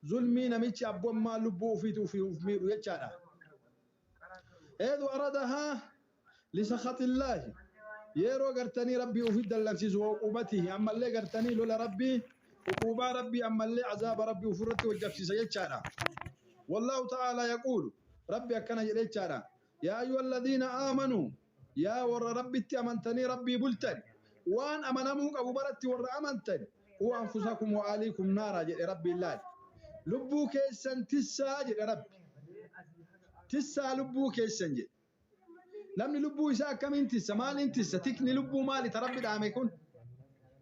Zulmii namichi abbummaa lubbuu ufiiti ufii uf miidhu jechaadha. Eedu aradahaa lisakhatillahi yeroo gartanii Rabbii ufi dallansiisu wa uquubatihi ammallee gartanii lola Rabbii uquubaa Rabbii ammallee azaaba Rabbii ufirratti wajjabsiisa jechaadha. Wallaahu ta'aalaa yaquulu Rabbi akkana jedhe jechaadha. Yaa ayyuhalladhiina aamanuu yaa warra Rabbitti amantanii Rabbii bultan waan amanamuu qabu baratti warra amantan quu anfusakum wa ahliikum naara jedhe Rabbiin laal. Lubbuu keessan tissaa jedhe Rabbi. Tissaa lubbuu keessan jedhe. Namni lubbuu isaa akkamiin tissa? Maaliin tissa? Tikni lubbuu maali ta Rabbi dhaame kun?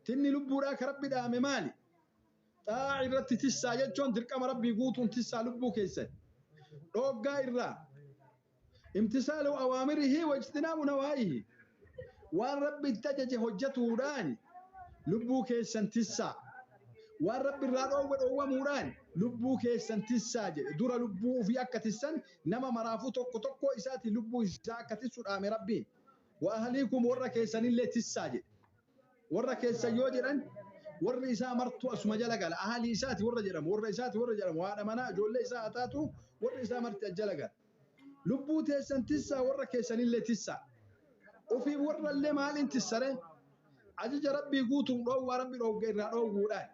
Tinni lubbuudhaa ka Rabbi dhaame maali? Xaa'a irratti tissaa jechuun dirqama Rabbii guutuun tissaa lubbuu keessan. Dhooggaa irraa. Imtisaalu awaamirihi wa ijtinaabu nawaa'ihi. Waan Rabbi itti ajaje hojjetuudhaan lubbuu keessan tissaa. Waan Rabbi irraa dhoowwe dhoowwamuudhaan lubbuu keessan tissaa jedhe. Dura lubbuu ufii akka tissan nama maraafuu tokko tokkoo isaatiin lubbuu isaa akka tissu dhaame Rabbiin. Wa ahliikum warra keessanillee tissaa jedhe. Warra keessan yoo jedhan warri isaa martuu asuma jala gala. Ahalii isaati warra jedhamu, warra isaati warra jedhamu, haadha manaa, ijoollee isaa haa taatu warri isaa marti as jala gala. Lubbuu teessan tissaa warra keessanillee tissaa. Ofiif warrallee maaliin tissare? Ajaja Rabbii guutuun dhoowwaa Rabbi dhoogge irraa dhoowwuudhaan.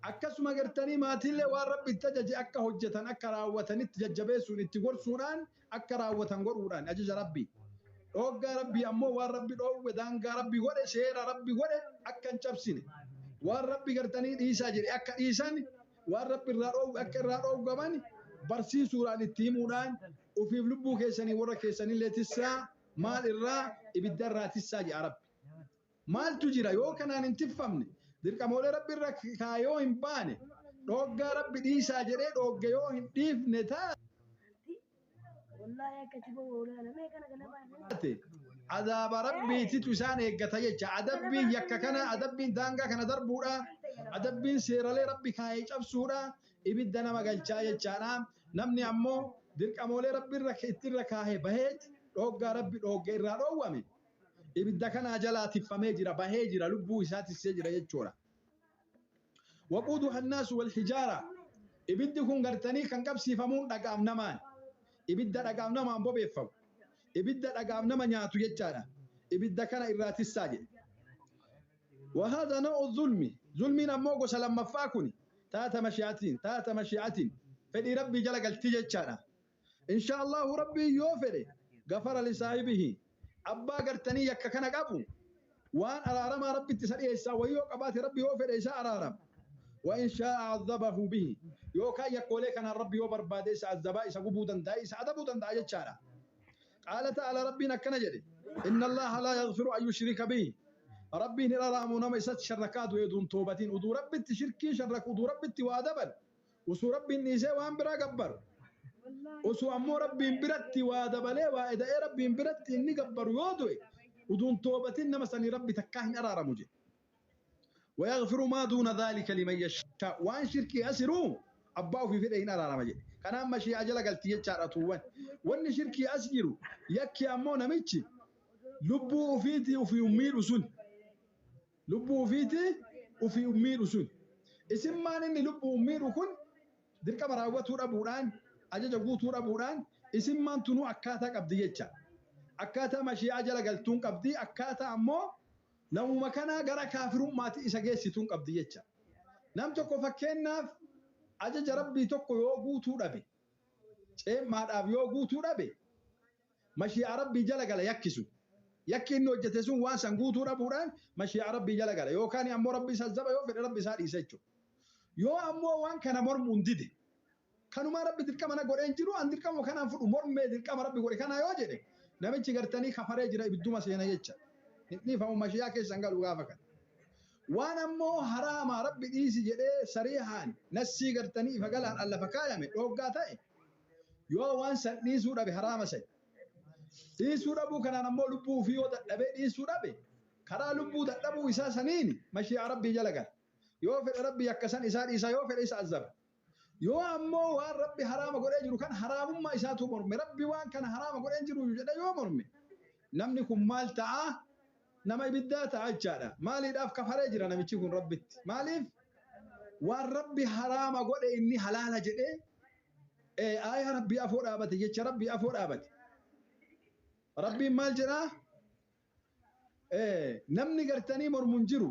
Akkasuma gartanii maatiillee waan Rabbi itti ajaje akka hojjetan akka raawwatanitti jajjabeessuun itti gorsuudhaan akka raawwatan godhuudhaan ajaja Rabbii. Dhooggaa Rabbii ammoo waan Rabbi dhoowwe daangaa Rabbi godhe seera Rabbi godhe akka hin cabsine. Waan Rabbi gartanii dhiisaa jedhe akka dhiisan waan Rabbi irraa dhoowwe akka irraa dhoowwaman barsiisuudhaan itti himuudhaan ufiif lubbuu keessanii warra keessanillee tissaa maal irraa ibidda irraa tissaa jedha Rabbi. Maaltu jira yoo kanaan hin tiffamne dirqamoolee Rabbi irra kaa'e yoo hin baane dhooggaa Rabbi dhiisaa jedhee dhoogge yoo hin dhiifne taate azaaba Rabbiititu isaan eeggata jecha. Adabbiin yakka kana adabbiin daangaa kana darbuudha adabbiin seeralee Rabbi kaa'e cabsuudha ibidda nama galchaa jechaadha. Namni ammoo dirqamoolee Rabbi irra itti irra kaahe baheet dhooggaa Rabbi dhoogge irraa dhoowwame ibidda kanaa jalaa tiffamee jira, bahee jira, lubbuu isaa tissee jira jechuudha. Waquuduha annaasu wal hijaara. Ibiddi kun gartanii kan qabsiifamuun dhagaaf namaan. Ibidda dhagaaf namaan bobeeffamu. Ibidda dhagaaf nama nyaatu jechaadha. Ibidda kana irraa tissaa jedhe. Wahaadha naw'u zulmi. Zulmiin ammoo gosa lammaffaa kuni taata mashi'atiin taata mashi'atiin fedhii Rabbii jala galti jechaadha. Inshaa Allaahu Rabbiin yoo fedhe gafara lisaahibihi abbaa gartanii yakka kana qabu waan araaramaa Rabbitti isa dhiyeessaa wayii yoo qabaate Rabbi yoo fedhe isa araarama. Wa in shaa'a azzabahu bihi yookaan yakkoolee kanaan Rabbi yoo barbaade isa azzabaa isa gubuu danda'a isa adabuu danda'a jechaadha. Qaala ta'ala Rabbiin akkana jedhe inna Allaaha laa yaghfiru an yushrika bihi Rabbiin hin araamu nama isatti sharrakaa du'e uduun toobatiin uduu Rabbitti shirkii sharraku uduu Rabbitti waa dabal Osoo Rabbiin dhiisee waan biraa gabbaru. Osoo ammoo Rabbiin biratti waa dabalee waa eda'ee Rabbiin biratti inni gabbaru yoo du'e uduun toobatin nama sanii Rabbi takkaa hin araaramu jedhe. Wayaghfiru maa duuna dhaalika liman yashaa waan shirkii as jiru abbaa ofii fedhe hin araarama jedhe. Kanaan mashii'aa jala galti jechaadha tuuwwan. Wanni shirkii as jiru yakki ammoo namichi lubbuu ofiitii ofii miidhu sun. Lubbuu ufiitii ufii miidhu sun. Isimmaan inni lubbuu miidhu kun dirqama raawwatuu dhabuudhaan, ajaja guutuu dhabuudhaan isimmaan tunuu akkaataa qabdi jecha. Akkaataa mashii'aa jala galtuun qabdi, akkaataa ammoo namuma kanaa gara kaafirummaatti isa geessituun qabdi jecha. Nam tokko fakkeennaaf ajaja Rabbii tokko yoo guutuu dhabe, ceemmaadhaaf yoo guutuu dhabe, Mashii'aa Rabbii jala gala yakki sun. Yakki inni hojjete sun waan san guutuu dhabuudhaan mashii'aa Rabbii jala gala. Yookaan ammoo Rabbi isa azzaba yoo fedhe Rabbi isaa dhiisa jechuudha. Yoo ammoo waan kana mormuun dide kanumaa Rabbi dirqama na godhee hin jiru an dirqama kanaan fudhu mormee dirqama Rabbi godhe kanaa yoo jedhe namichi gartanii kafaree jira ibidduma seena jecha. Hin dhiifamu mashii'aa keessa hin galu gaafa kana. Waan ammoo haraamaa Rabbi dhiisi jedhee sariihaan nassii gartanii ifa galaan an lafa kaayame dhooggaa ta'e Yoo waan san dhiisuu dhabe haraama san. Dhiisuu dhabuu kanaan ammoo lubbuu ufii yoo dadhabee dhiisuu dhabe karaa lubbuu dadhabuu isaa saniin mashii'aa Rabbii jala gala. Yoo fedhe Rabbi yakka san isaa dhiisa yoo fedhe isa azzaba. Yoo ammoo waan Rabbi haraama godhee jiru kan haraamummaa isaatuu morme Rabbi waan kana haraama godhee hin jiru jedhee yoo morme namni kun maal ta'a? Nama ibiddaa ta'a jechaadha. Maaliidhaaf kafaree jira namichi kun Rabbitti? Maaliif? Waan Rabbi haraama godhe inni halaala jedhee aayaa Rabbii afoo dhaabate, jecha Rabbii afoo dhaabate. Rabbiin maal jedhaa? Namni gartanii mormu hin jiru.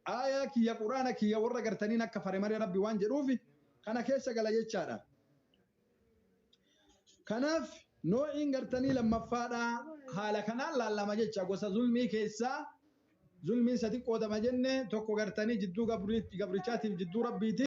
Aayaa kiyya, Qur'aana kiyya warra gartaniin akka fare malee Rabbi waan jedhuufi kana keessa gala jechaadha. Kanaaf noo'iin gartanii lammaffaadhaa haala kanaan laallama jecha. Gosa zulmii keessaa zulmiin sadi qoodama jenne. Tokko gartanii jidduu gabrichaatiif jidduu Rabbiiti.